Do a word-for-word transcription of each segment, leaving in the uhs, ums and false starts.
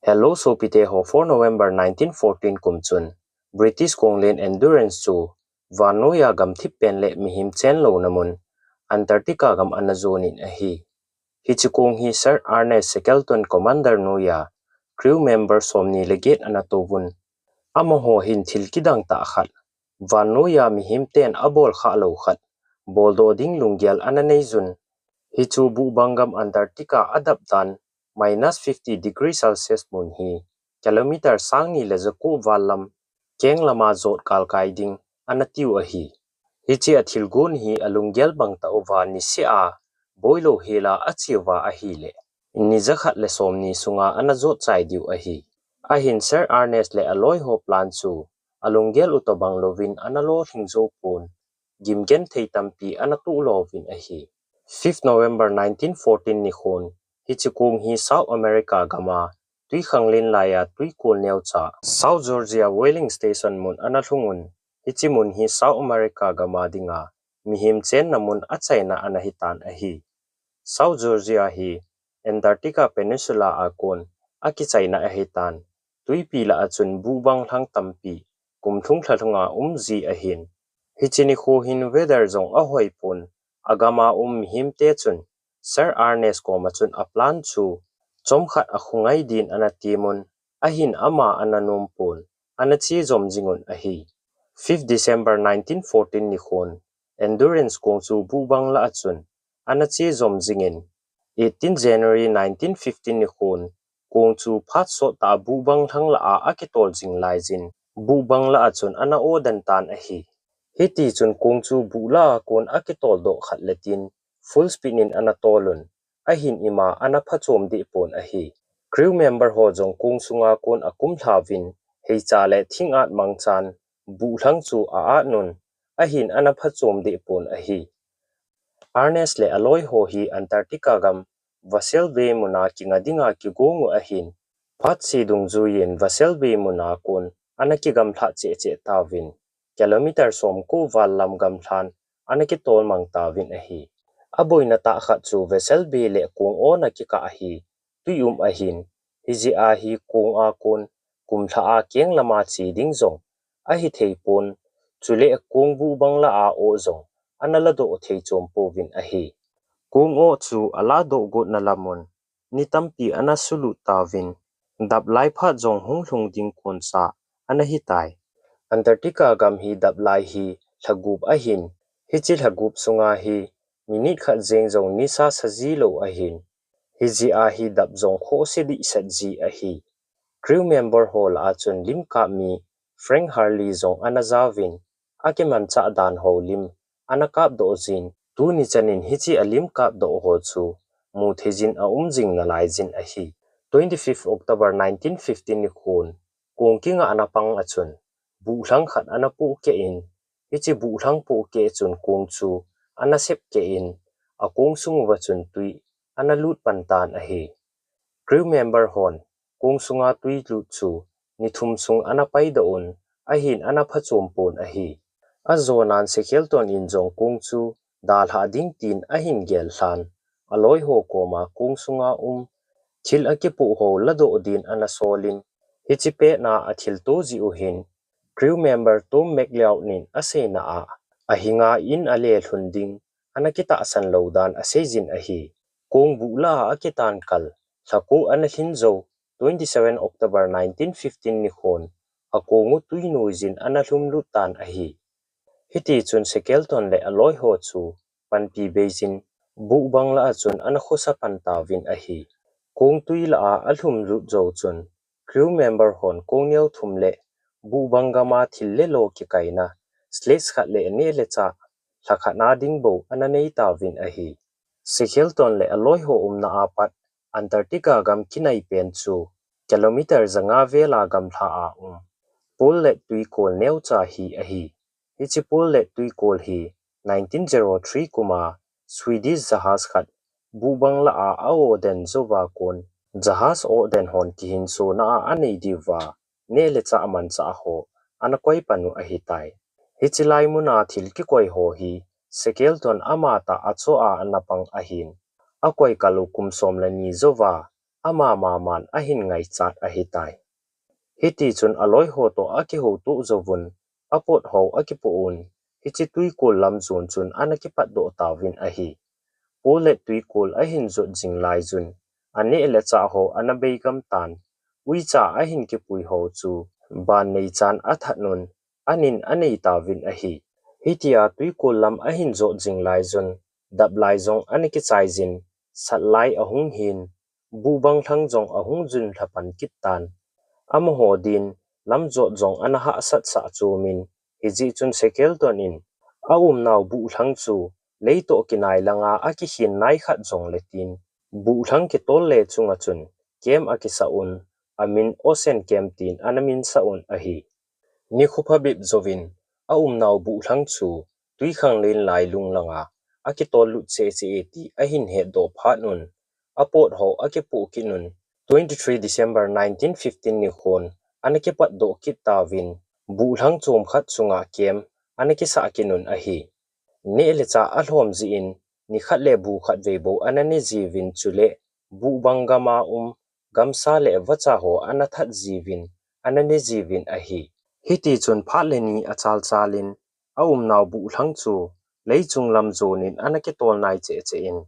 Hello sopite ho, four November nineteen fourteen kum chun British konglen Endurance chu vannoiya gamthip pen le mihem chenlouna mun Antarctica gam ana jonin ahi. Hiche kong hi Sir Ernest Shackleton commander noiya crew member somni le get ana touvun. Amaho hin thil kidang tah khat, vannoiya mihem ten abol khah lou khat, boldoh ding lunggel ana neiyun. Hichu buhbang gam Antarctica adap dan minus fifty degree Celsius mun hi kilometer sangni le jako val lam keng lama jot kalkai ding ana tiu ahi. Hiche a thilgon hi alunggel bang tauva nisea boilou hela acheuva ahile ni jakhat le somni sunga ana jot chai diu ahi. Ahin Sir Ernest le aloi ho plan chu alunggel u tobang louvin ana lolhing jou pon, gimgenthei tampi ana tuh louvin ahi. Fifth November nineteen fourteen nikhon hiche kong hi South America gama twikhanglen laiya twikol neocha South Georgia Whaling Station mun ana lhungun, hiche mun hi South America gama dinga mihem chenna mun achaina ana hitan ahi. South Georgia hi Antarctica Peninsula a kon akichaina ahitan, twipi lah a chun buhbang lhang tampi kumlhung lhalhunga umji ahin. Hiche nikho hin weather jong ahoi pon, agama um mihemte chun Sir Ernest koma chun aplan chu chomkhat akhongai din ana temun, ahin ama ana nom pon, ana che jom jingun ahi. Fifth December nineteen fourteen nikhon Endurance kong chu buhbang lah a chun ana che jom jingin, eighteen January nineteen fifteen nikhon kong chu phat sottah a buhbang lhang lah a akitol jing laijin, buhbang lah a chun ana oden tan ahi. Hitichun kong chu buh lah a kon akitol doh khat le tin full speed in ana tolun, ahin ima ana phachom deh pon ahi. Crew member ho jong kong sunga kon akumlhauvin, heicha le thingat mangchan buh lhang chu a-atnun, ahin ana phachom deh pon ahi. Ernest le aloi ho hi Antarctica gam Vassel Bay muna kinga dinga kigong u ahin, phat se dungjuiyin Vassel Bay muna kon ana kigamlhah cheh cheh tauvin, kilometer somko val lam gamlhan ana kitol mang tauvin ahi. Aboina tah khat chu Vassel Bay le kong ona kikah hi twi um ahin, hijeh a hi kong a kon kumlha a keng lama che ding jong ahithei pon, chule kong buhbang lah a o jong ana ladoh thei chom pouvin ahi. Kong o chu aladoh gotna lamun ni tampi ana sulut tauvin, dap lai phat jong hung lhung ding konsa ana hitai. Antarctica gam hi dap lai hi lhagup ahin, hiche lhagup sunga hi minute khat jeng jong nisa saji lou ahin, hijeh a hi dap jong khohse dehset ji ahi. Crew member ho lah a chun lim kap mi Frank Hurley jong ana jaovin, akimanchah dan houlim ana kapdoh jin, tuni chanin hiche alim kapdoh ho chu mutheijin aum jing nalaijin ahi. Twenty-fifth October nineteen fifteen nikhon kong kingahna pang a chun buh lhang khat ana pohkeh in, hiche buh lhang pohkeh chun kong chu ana sepkeh in, akong sung uva chun twi ana lut pan tan ahi. Crew member hon kong sunga twi lut chu ni thum sung ana paidoh un, ahin ana phachom pon ahi. Ajonan Shackleton in jong kong chu dalhah ding tin ahin gel lhan, aloi ho koma kong sunga um thil akipoh ho ladoh din ana solin, hiche petna athilto jeh u hin crew member Tom McLeod in aseina a, ahinga in alelhun ding ana kitahsan lou dan aseijin ahi. Kong buh lah a akitan kal lhako ana lhin jou, twenty-seven October nineteen fifteen nikhon akong u twi noijin ana lhumlut tan ahi. Hitichun Shackleton le aloi ho chu panpi beijin buhbang lah a chun ana khosa pan tauvin ahi. Kong twi lah a alhumlut jou chun crew member hon kong neo thum le buhbang gama thil le lo kikaina sledge khat le neh le chah lhakhat na ding bou ana nei tauvin ahi. Shackleton le aloi ho umna a pat Antarctica gam kinai pen chu kilometer janga vela gamlha a um Paulet twikol neocha hi ahi. Hiche Paulet twikol hi nineteen zero three kuma Swedish jahas khat buhbang lah a a-o den jouva kon jahas o den hon kihinsona a anei diuva neh le chah amanchah ho ana koi pan u ahitai. Hiche lai muna thil kikoi ho hi Shackleton amatah achoh a ana pang ahin, akoi kal u kum som le ni jouva ama maman ahin ngaichat ahitai. Hitichun aloi ho toh akihoutoh jouvun, apot ho akipoh un, hiche twikol lam jon chun ana kipatdoh tauvin ahi. Pol le twikol ahin jot jing laiyun, aneh le chah ho ana beigam tan, uicha ahin kipui ho chu ban neichan athat un, anin anei tauvin ahi. Hitia twikol lam ahin jot jing laiyun, dap lai jong ana kichai jin, sat lai ahung hin, buhbang lhang jong ahung jun lhapan kit tan. Amaho din, lam jot jong ana hahsat sah chomin, hijeh chun Shackleton in, aumnau buhlang chu, lei toh kinai langa akikhin nai khat jongle tin, buhlang kitol le chunga chun, camp akisah un, amin Ocean Camp tin ana minsah un ahi. Nikho phabep jouvin, aumnau buhlang chu, twikhanglen lailung langa, akitol lut cheh cheh e ti ahin hetdoh phat un, apot ho akipoh kit un, twenty-three December nineteen fifteen nikhon, ana kipatdoh kit tauvin, buhlang chom khat chunga camp, ana kisah kit un ahi. Neh le chah alhom jeh in, nikhat le bu khat vei bou ana ne jiuvin chule, buhbang gama um, gamsa le vacha ho ana that jiuvin, ana ne jiuvin ahi. Hitichun phat le ni achal chalin, aumnau buhlang chu, leichung lam jonin ana kitol nai cheh cheh in,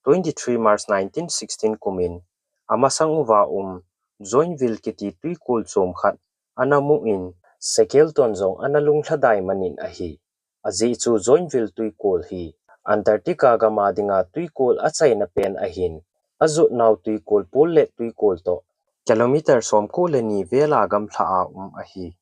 twenty-three March nineteen sixteen kumin, amasang uva um, Joinville kiti twikol chom khat, ana mu in, Shackleton jong ana lunglhadai manin ahi. Ajeh chu Joinville twikol hi Antarctica gama dinga twikol achaina pen ahin, ajotnau twikol pol le twikol toh kilometer somko le ni vela gamlha a um ahi.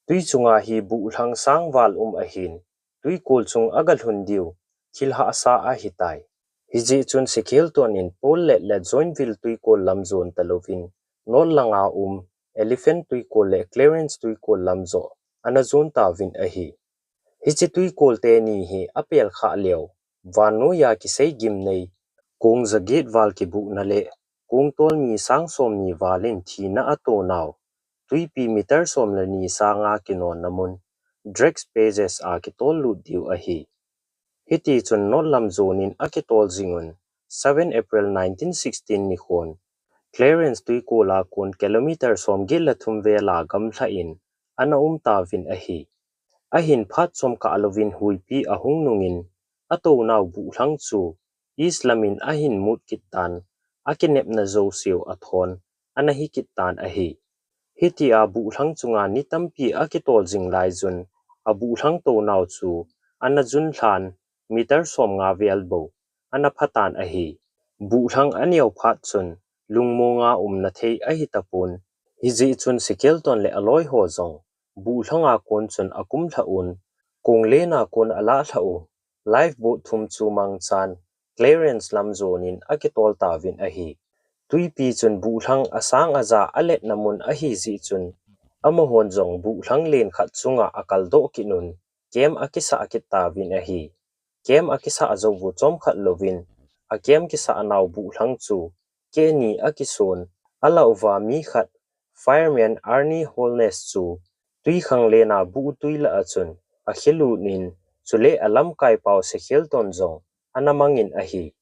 Twi chunga hi buhlang sangval um ahin, twikol chung agalhun diu, thil hahsa ahitai. Hijeh chun Shackleton in pol le le Joinville twikol lam jon talouvin, North langa um, Elephant twikol le Clarence twikol lam joh, ana jon tauvin ahi. Hiche twikol teni hi apel khah leu, vannoiya kisei gimnei, kong jaget val kibuhna le, kong tolmi sang somni valin thina atonau, twipi meter som le ni sanga kinonna mun, Drake's Passage a kitol lut diu ahi. Hitichun North lam jonin akitol jingun, seven April nineteen sixteen nikhon, Clarence twikol a kon kilometer somget le thum vela gamlha in, ana um tauvin ahi. Ahin phat chomkah louvin huipi ahung nungin, atounau buhlang chu, East lamin ahin mut kit tan, akinepna jouseu athon, ana hi kit tan ahi. Hitia buhlang chunga ni tampi akitol jing laiyun, abuhlang tounau chu, ana jun lhan, meter somnga vel bou, ana phatan ahi. Buhlang aneo phat chun, lungmonga umna thei ahi tapon, hijeh chun Shackleton le aloi ho jong, buhlanga kon chun akumlha un, konglena kon alah lha u, lifeboat thum chu mangchan, Clarence lam jonin akitol tauvin ahi. Twipi chun buhlang asang aja aletna mun ahi jeh chun, amahon jong buhlang len khat chunga akaldoh kit un, camp akisah kit tauvin ahi. Camp akisah jou u chomkhat louvin, a camp kisahnau buhlang chu, kehni akison, alah uva mi khat, Fireman Ernie Holness chu, twikhanglen a buhtwi lah a chun, akhelut in, chule alamkaipau Shackleton jong, ana mangin ahi.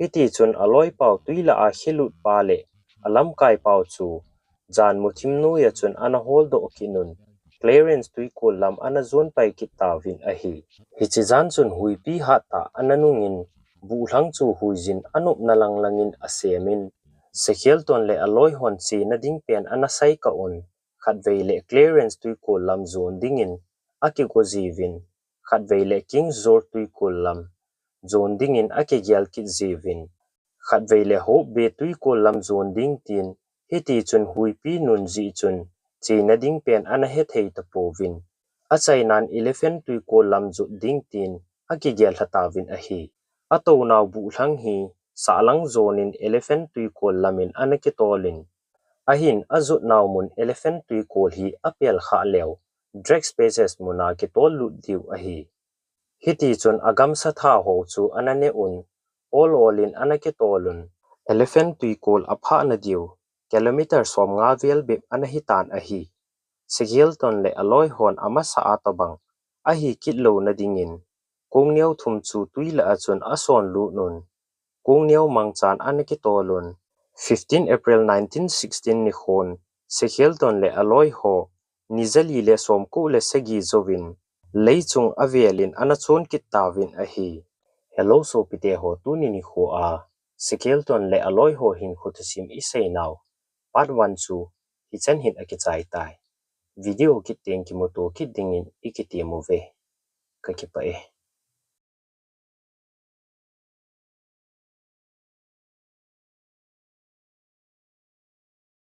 Hitichun aloipau twi lah a khelut pa le, alamkaipau chu, jan muthim noiya chun ana holdoh kit un, Clarence twikol lam ana jon pai kit tauvin ahi. Hiche jan chun huipi hattah ana nungin, buhlang chu huijin anopna langlangin asemin, Shackleton le aloihon chena ding pen ana saikah un, khatvei le Clarence twikol lam jon dingin akigo jiuvin, khatvei le King's George twikol lam jon dingin akigel kit jiuvin, khatvei le Hope Bay twikol lam jon ding tin, hitichun huipi nun jeh chun, chena ding pen ana hethei tapouvin, achainan Elephant twikol lam jot ding tin, akigel lha tauvin ahi. Atounau buhlang hi, sahlang jonin Elephant twikol lamin ana kitolin, ahin ajotnau mun Elephant twikol hi apel khah leu, Drake's Passage muna kitol lut diu ahi. Hitichun agamsa thao ho chu ana ne un, ol olin ana kitol un, Elephant twikol aphahna diu, kilometer somnga vel bep ana hitan ahi. Shackleton le aloihon amasa a tobang, ahi kit louna dingin, kong neo thum chu twi lah a chun ason lut un, kong neo mangchan ana kitol un, Fifteen April nineteen sixteen nikhon Shackleton le aloi ho ni jali le somko le sagi jouvin leichung avelin ana chon kit tauvin ahi. Hello sopite ho, tuni nikho a Shackleton le aloi ho hinkho thusim iseinau part one chu hichan hin akichai tai. Video kit teng kimuto kit dingin ikitem uve. Kakipah e.